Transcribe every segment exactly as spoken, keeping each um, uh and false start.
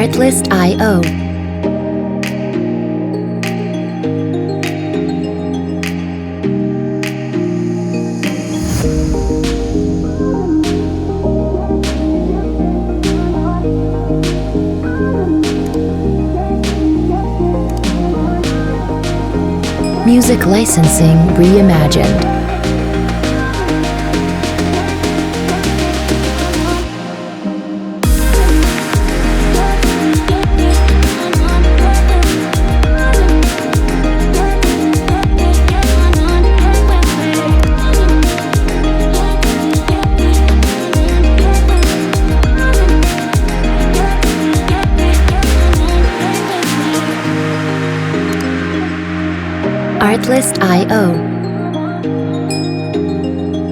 Artlist I O. Music licensing reimagined. Artlist I O.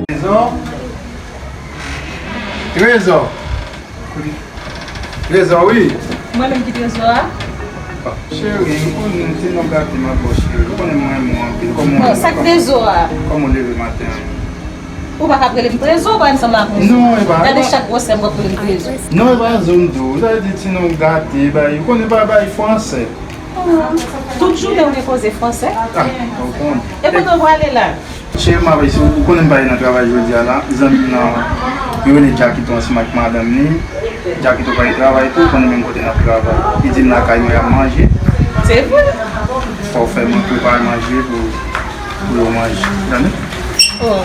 Trezò. Trezò. Trezò, wi. Mwen menm ki trezò a? Ah, cheri, m konnen se non gate m ap ba w, cheri. Ou konnen mwen renmen w anpil. Kòman w Bon, sa k trezò a? Kòman w leve maten an? Ou pa ka rele m trezò, ou pa ansanm avè m. Non, e pa. Gade chak gwosè m w ap rele m trezò. Non, e pa zo m di w. Sa vle di ti non gate, bay. Ou konnen pa bay fransè. Tout jounen ou gen koze fransè? Ah, ou konnen. E kote w prale la? Cheri m ap, ou konnen m pa nan travay jodi a la. Zanmi m nan, yo rele Jackito ansanm ak madanm li. Jackito pa travay tou, ou konnen menm kote n ap travay. Li di m lakay mwen y ap manje. Se vre? Fò w fè mwen prepare manje pou, pou yo manje. Tande? Oh.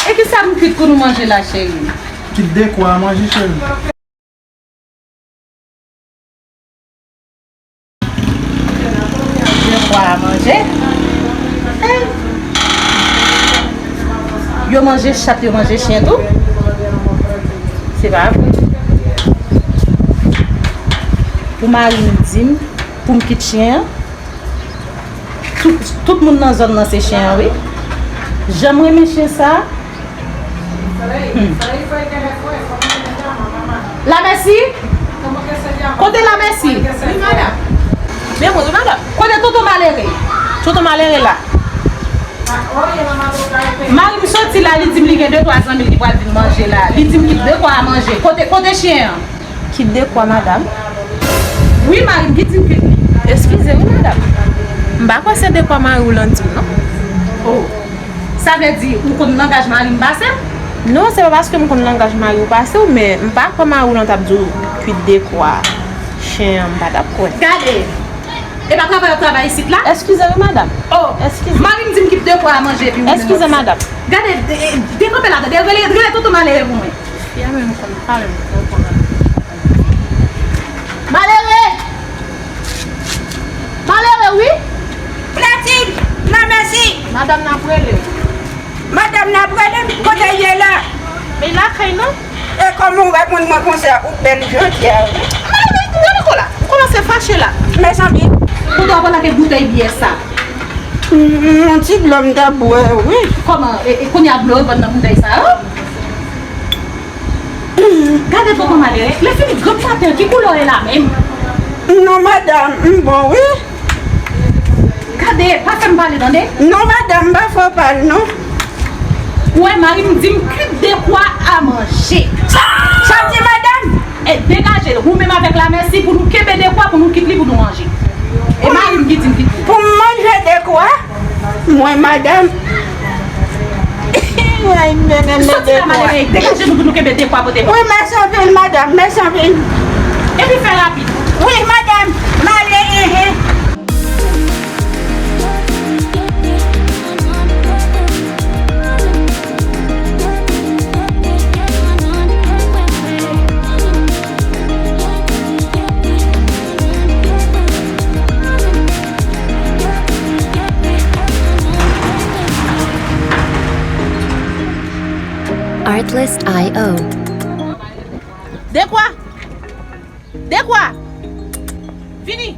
E ki sa m kwit pou nou manje la, cheri? Kit dekwa a manje, cheri. Dekwa a manje. Eh. Yo manje chat, yo manje chen tou. Se pa vre. Pou mari m di m, pou m kit chen an. Tout, tout moun nan zòn nan se chen an, wi. Jan m renmen chen sa. Hmm. Lamèsi? Kote Lamèsi? Wi, madanm. Men mwen, wi, madanm. Kote Tonton Malere? Tonton Malere la. Mari m soti la, li di m li gen de twa zanmi l ki pral vin manje la. Li di m kit dekwa a manje. Kote, kote chen an? Kit dekwa, madanm? Wi, mari m ki di m kit li. Eskize wi, madanm. M pa kwè se dekwa mari w lan di m, non. Oh. Sa vle di, ou konn langaj mari m pase m? Non, se pa paske m konn langaj mari w pase w, men m pa kwè mari w lan t ap di w kit dekwa chen an, m pa t ap kwè. Gade! E pa travay w ap travay isit la? Eskize wi, madanm. Oh, eskize. Mari m di m kit dekwa a manje epi ou menm w ap di sa. Eskize, madanm. Gade, de, de, dekanpe la, gade, rele, rele tonton Malere pou mwen. Fi a menm konn pale, m konprann. Malere! Malere, wi! Pratik! Lamèsi! Madanm nan ap rele w. Madanm nan ap rele m, kote l ye la? Men lakay non. E kòman w reponn mwen konsa, ou bèl jodi a, wi. Malere, gade kò la. Ou kòmanse fache la. Mezanmi. Kote w ap al ak boutèy byè sa? M, m, yon ti dlo m t ap bwè, wi. Kòman? E, e kounye a dlo yo vann nan boutèy sa yo? Gade tonton Malere, lè fini granm maten, ki koulè w ye la menm? Non, madanm, m bon, wi. Gade, pa fè m pale, tande? Non, madanm, m pa fè w pale, non. Ou wè, mari m di m kit dekwa a manje. Sa w di, madanm? E degaje l, ou menm avèk Lamèsi, pou nou kenbe dekwa, pou nou kit li, pou nou manje. E mari m ki di m kit li. Pou m manje dekwa? Mwen, madanm. Ay, m vle kenbe dekwa. Soti la, Malere, degaje nou pou nou kenbe dekwa pote. Wi, mèsi anpil, madanm, mèsi anpil. Epi fè rapid. Wi, madanm, m ale, enhen. Artlist I O. Dekwa! Dekwa! Vini!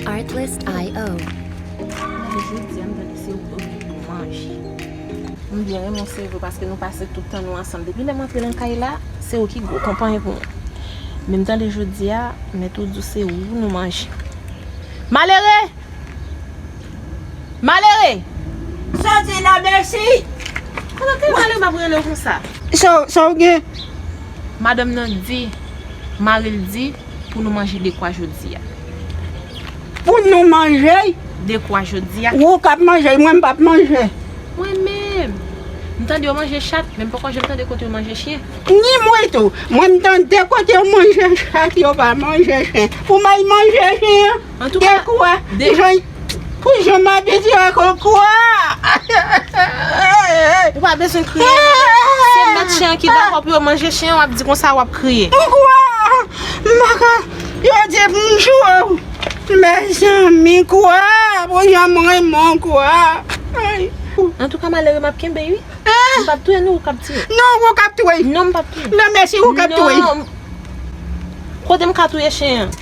Artlist I O. Jodi a, m tande se ou ki pou manje. M byen renmen w, se vre, paske nou pase tout tan nou ansanm. Depi lè m antre nan kay la, se ou ki gwo konpanyen pou mwen. Men m tande jodi a, mèt ou di w se ou nou manje. Malere! Malere! Soti la, Mèsi! Kote w te pale m ap rele w konsa? Sa, sa w gen? Madanm nan di, mari l di, pou nou manje dekwa jodi a. Pou nou manje? Dekwa jodi a. Ou k ap manje, mwen m p ap manje. Mwen menm. M tande yo manje chat, men m poko janm tande kote yo manje chen. Ni mwen tou. Mwen m tande kote yo manje chat, yo pa manje chen. Pou m al manje chen an. Antouka, dekwa? Jan, pou jan m abitye ak dekwa. Ou pa bezwen kriye. Se mèt chen an ki dakò pou yo manje chen an, w ap di konsa w ap kriye. Dekwa? M pa ka. Yo di pou m jwe w. Mezanmi, kwa, pou jan m renmen w, kwa. Ay. Antouka, malere, m ap kenbe, wi. M p ap touye nou, ou k ap touye. Non, ou k ap touye. Non, m p ap touye. Non, Mèsi, ou k ap touye. Non. Kote m ka touye chen an?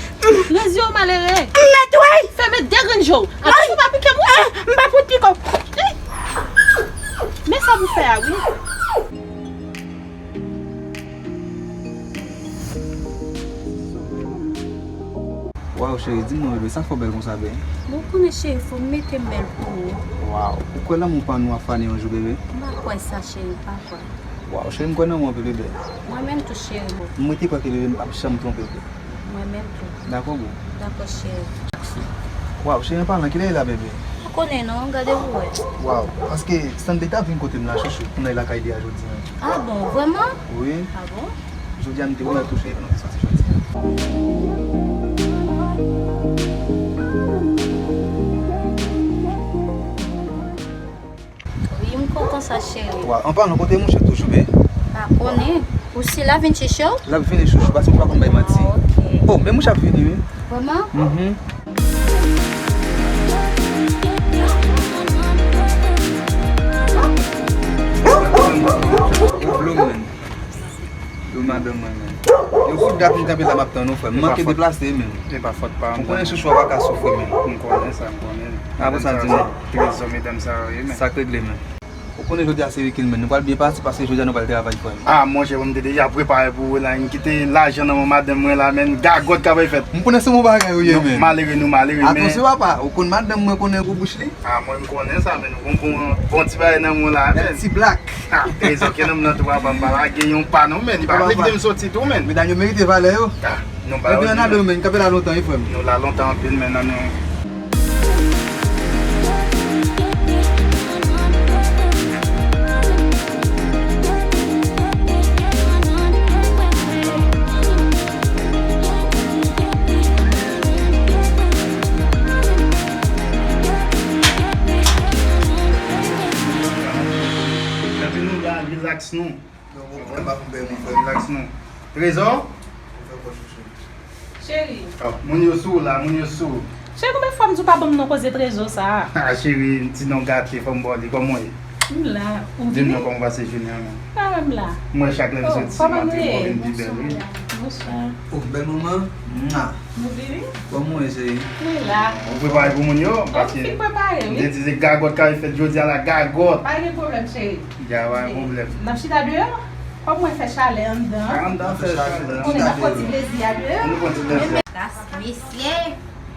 Lezi w, malere. M mèt touye. Fèmen de grenn je w. Atè, ou pa pike m, wi. M pa fout pike w. Men sa pou fè a, wi. Waw, cheri, di m non, bebe, sa fè w bèl konsa, bebe? Bon, ou konnen, cheri, fò m mete m bèl pou ou. Waw, ou kwè lanmou pa nou ap fane yon jou, bebe? M pa kwè sa, cheri, m pa kwè. Waw, cheri, m kwè nan ou anpil, bebe. Mwen menm tou, cheri, boo. Mwen te kwè ke, bebe, m p ap janm twonpe w, bebe. Mwen menm tou. Dakò, boo. Dakò, cheri. Waw, cheri, an palan, kilè e la, bebe? Ou konnen non, gade pou wè. Waw, paske Stanley t ap vin kote m la, chouchou, pou n al lakay li a jodi a. Ah bon, vrèman? Wi. Ah bon? Jodi a, m te remèt ou, cheri, pandan m te soti jodi a. Wi, m kontan sa, cheri. Waw, an palan, kote mouche toujou, be? Pa konnen. Ou si l ap vin chèche w? L ap vini, chouchou, paske m pa konn bay manti. Ah, ok. Oh, men mouche ap vini, wi. Vrèman? Mhm. Yo blow, man. Yo madanm mwen, man. Yo fout dat m kanpe la, m ap tann ou, frè m. M manke deplase, man. E pa fòt pa m. Ou konnen chouchou a pa ka soufri, man. M konnen sa, m konnen. Apre sa, di m. Trezò medam sa yo ye, man. Sa k regle, man. Ou konnen jodi a se weekend, man. Nou pral byen pase, paske jodi a nou pral travay, frè m. Ah, monchè, mwen m te deja prepare pou ou la. M kite lajan nan men madanm mwen la, man. Gagòt k ap fèt. M konnen se bon bagay ou ye, man. Malere nou malere, men. Atansyon, papa. Ou konn madanm mwen konnen gwo bouch li. Ah, mwen m konnen sa, men nou gon bon, bon ti bagay nan men w la, men. Ti blak. Ah, trezò ke nonm nan tou, papa, m pa lage yon pa non, men. Li pa vle kite m soti tou, men. Medam yo merite valè yo. Ah, nou pa. Ebyen, ann ale, men. N kanpe la lontan, wi, frè m. Nou la lontan anpil, men, nan nou. Epi nou la, relax nou. Relax nou. Trezò? Cheri. Oh, moun yo sou la, moun yo sou. Cheri, konbyen fwa m di w pa ban m non koze Trezò sa a? Ah, cheri, ti non gate, fò m ba w li. Kòman w ye? M la. Ou vini? Di m non kòman w pase jounen an, menm. Ah, m la. M wè chak lè m soti maten, m wè w vin pi bèl, wi. Bonswa. Oh, bèl manman. Mwa. Nou vini? Kòman w ye, cheri? Mwen la. Ou prepare pou moun yo? Paske m te di se gagòt k ap fèt jodi a la, gagòt. Pa gen pwoblèm, cheri. Ya, pa gen pwoblèm. N ap chita deyò? Kòm mwen fè chalè anndan. Anndan fè chalè. Konnen n ap fè ti plezi a deyò. Nou pran ti plezi. Las, mesye.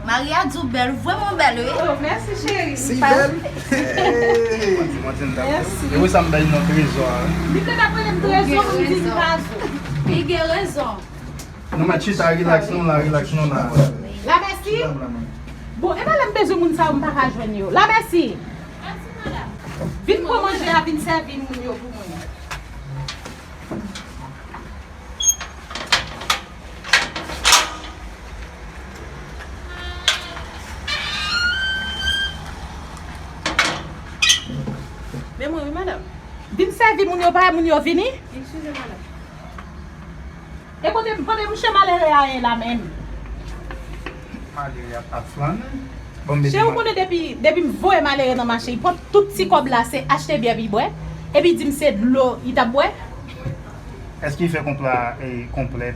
Mari a di w bèl, vrèman bèl, wi. Oh, mèsi, cheri. Si bèl. Mèsi. E wi, sa m bay non Trezò a, wi. Li te t ap rele m Trezò, m di m pa zo. Li gen rezon. Nou mèt chita, relax nou la, relax nou la. Lamèsi. Bon, e pa lè m bezwen moun sa yo, m pa ka jwenn yo. Lamèsi. Vin pran manje a, vin sèvi moun yo pou mwen. Men mwen wi, madanm. Vin sèvi moun yo, pa moun yo vini. Eskize, madanm. E kote, kote mouche malere a ye la menm? Malere a ap flannen. Bon, m mete. Cheri, ou konnen depi, depi m voye malere nan mache, li pran tout ti kòb la, se achte byè pou li bwè. Epi di m se dlo li t ap bwè. Èske li fè konpla, e, konplè,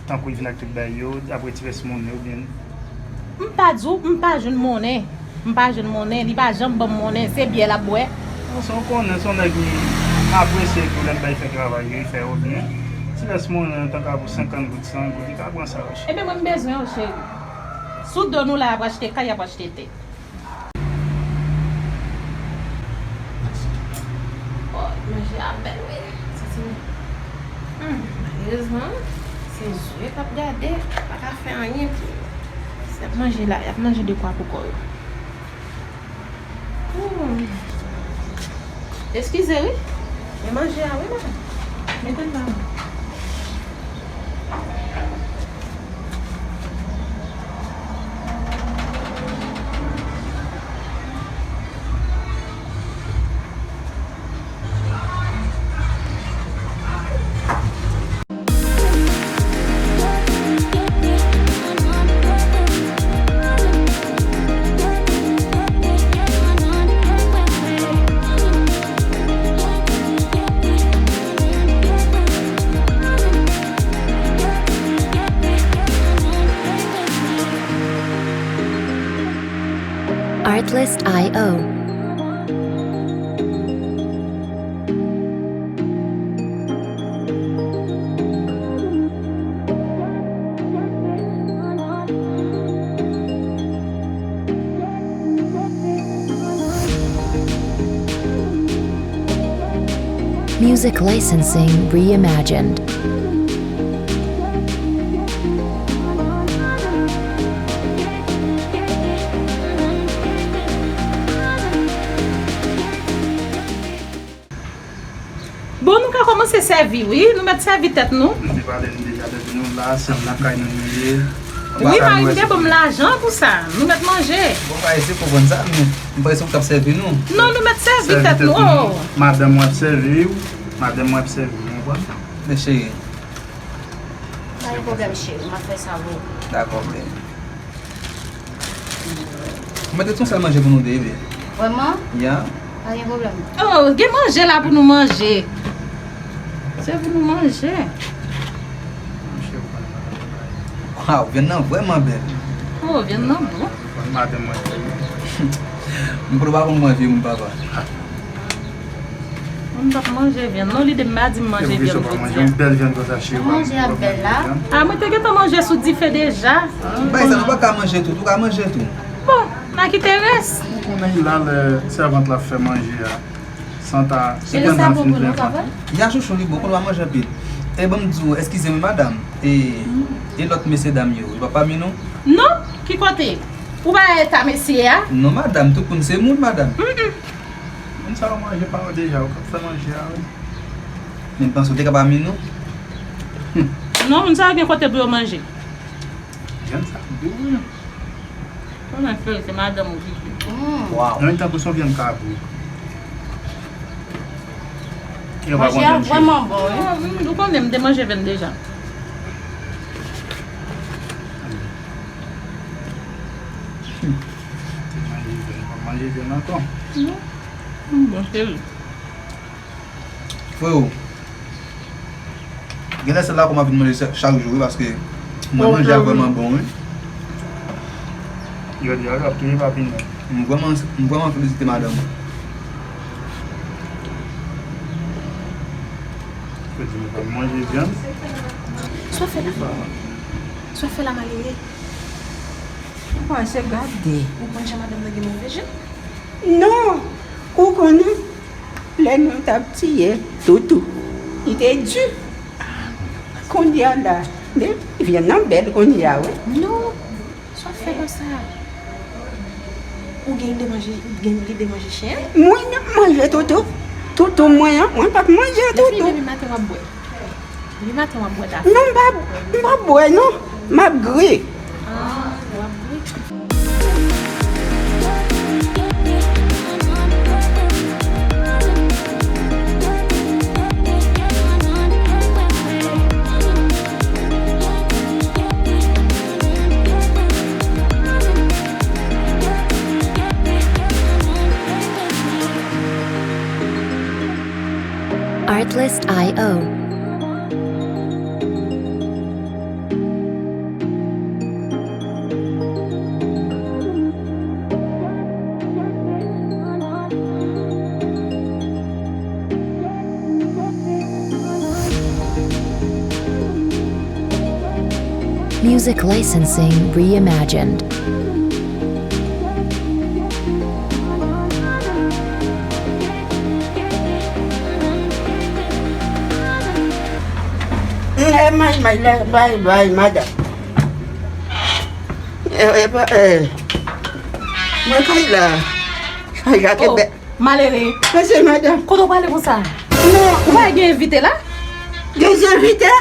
tankou li vin ak tout bagay yo, apre ti rès monnen oubyen? M pa di w, m pa jwenn monnen. M pa jwenn monnen, li pa janm ban m monnen, se byè l ap bwè. Bon, sa w konnen, se yon nèg m apresye tou, lè m bay fè travay yo, li fè yo byen. Ti rès monnen an, tankou pou senkant goud, san goud, li ka pran sa yo. Ebyen, mwen, m bezwen yo, cheri. Sou do nou la, y ap achte kay, y ap achte tè. Manje a bèl, wi. Santi m. Hmm, malerezman, se zye k ap gade, pa ka fè anyen pou yo. Si y ap manje la, y ap manje de kwa pou kò yo. Hmm. Eskize, wi. Men manje a, wi, madanm. Mete l la. Artlist I O. Music licensing reimagined. Bon, nou ka kòmanse sèvi, wi. Nou mèt sèvi tèt nou. Nou te pale nou deja, depi nou la, se lakay nou nou ye. Wi, mari m te ban m lajan pou sa. Nou mèt manje. Bon, pa eseye konprann sa, men m panse ou t ap sèvi nou. Non, nou mèt sèvi tèt nou. Madanm mwen ap sèvi w. Madanm mwen ap sèvi w, ou konprann? Men cheri. Pa gen pwoblèm, cheri. M ap fè sa pou ou. Dakò, men. Mwen te di se yon sèl manje pou nou de, wi. Vrèman? Ya. Pa gen pwoblèm. Oh, gen manje la pou nou manje. Se pou nou manje. Waw, vyann nan vrèman bèl. Oh, vyann nan bon. Madanm mwen. M konnen w pa konn manje moun papa. Moun p ap manje vyann. Non, li de m pa di m manje vyann jodi a. Yon bèl vyann konsa, cheri. Manje a bèl la. Ah, mwen te gentan manje sou dife deja. Bay sa, nou pa ka manje tout, ou ka manje tou. Bon, n a kite rès. Ou konnen la, lè sèvant la fè manje a, san ta, si pandan fin plen papa. Ya chouchou, li bon, konnen w pa manje anpil. E ban m di w, eskize m, madanm. E, e lòt mesye dam yo, yo pa pami nou? Non, ki kote? Ou pa eta mesye a? Non, madanm, tout moun se moun, madanm. Mm-mm. Moun sa yo manje pa yo deja, yo k ap fè manje a, wi. Men m panse w te ka pami nou. Non, moun sa yo gen kote pou yo manje. Vyann sa dou, wi. Konnen fè l, se madanm ou ki fè. Waw. Nan mitan pou son vyann kabri. Yo pa konn vyann cheri. Manje a vrèman bon, wi. Ah, mm, ou konnen m te manje vyann deja. Manje vyann, manje vyann ankò. Non. M bon, cheri. Freo, genlè se la kòm ap vin manje chak, chak jou, wi, paske mwen manje a vrèman bon, wi. Jodi a, ap touye papi nèt. M vrèman, m vrèman felisite madanm mwen. Fredi, nou pa manje vyann. Sa w fè la? Sa w fè la, malere? Ou pa se gade. Ou konn jan madanm nan gen move je? Non, ou konnen, lè nou t ap tiye toutou, li te di. Kounye a la, men, vyann nan bèl kounye a, wi. Non, sa w fè konsa? Ou gen lide manje, gen lide manje chen? Mwen, m ap manje toutou. Toutou mwen an, mwen p ap manje toutou. Depi, depi maten w ap bwè. Depi maten w ap bwè kafe? Non, m pa, m pa bwè, non. M ap gri. Ah, w ap gri. Artlist I O. Music licensing reimagined. May, may, la, bay, bay, madanm. Eh, eh, ba, eh. Mwen kay la. Kay la, oh, kebe. Malere. Mèsi, madanm. Kote w prale konsa? Non. Ou pa gen envite la? Gen envite?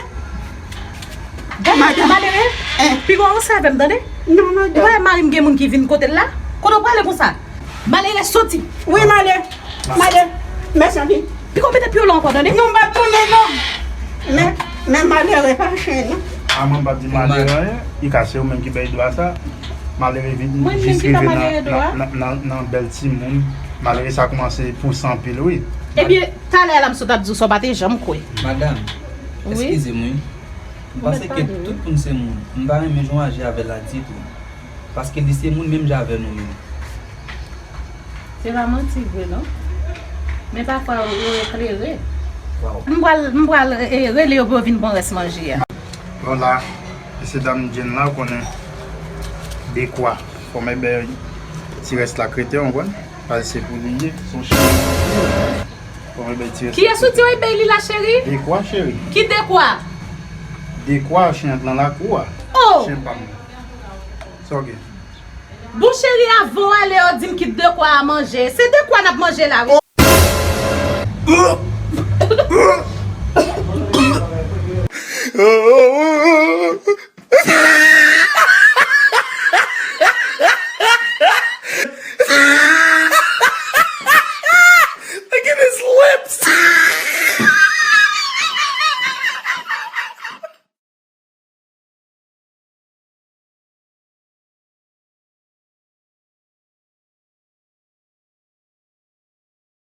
Gade, madanm. Malere. Eh. Pi gwo ou sèvè m, tande? Non, madanm. Ou pa wè mari m gen moun ki vin kote l la? Kote w prale konsa? Malere soti. Wi, male. Male. Mèsi anpil. Piko mete pye w la ankò, tande? Non, m p ap tounen, non. Men, men malere pa chen, non. A mwen m p ap di malere anyen. I ka se ou menm ki bay dwa sa. Malere vin jis rive nan, nan, nan, nan, nan bèl timoun. Malere sa kòmanse pouse anpil, wi. Ebyen, talè a la m sot ap di w sa w pa te janm kwè. Madanm, wi, eskize m, wi. M panse ke tout moun se moun. M pa renmen jan w aji avè l la ditou. Paske li se moun menm jan avè nou menm. Se pa manti vre non. Men pafwa yo eklere. Waw. M pral, m pral, eh, rele yo pou yo vin pran rès manje a. Bon la, mesye dam Jane la, ou konnen dekwa. Fò mwen bay ti rès la krete, ou konprann? Paske se pou li ye, se yon cheri. Fò mwen bay ti rès. Kiyès ou di w bay li la, cheri? Dekwa, cheri. Ki dekwa? Dekwa, chen an nan lakou a. Oh! Chen pa m nan. Sa w gen? Bon cheri, avan w ale, yo di m kit dekwa a manje. Se dekwa n ap manje la, wi. Look at his lips.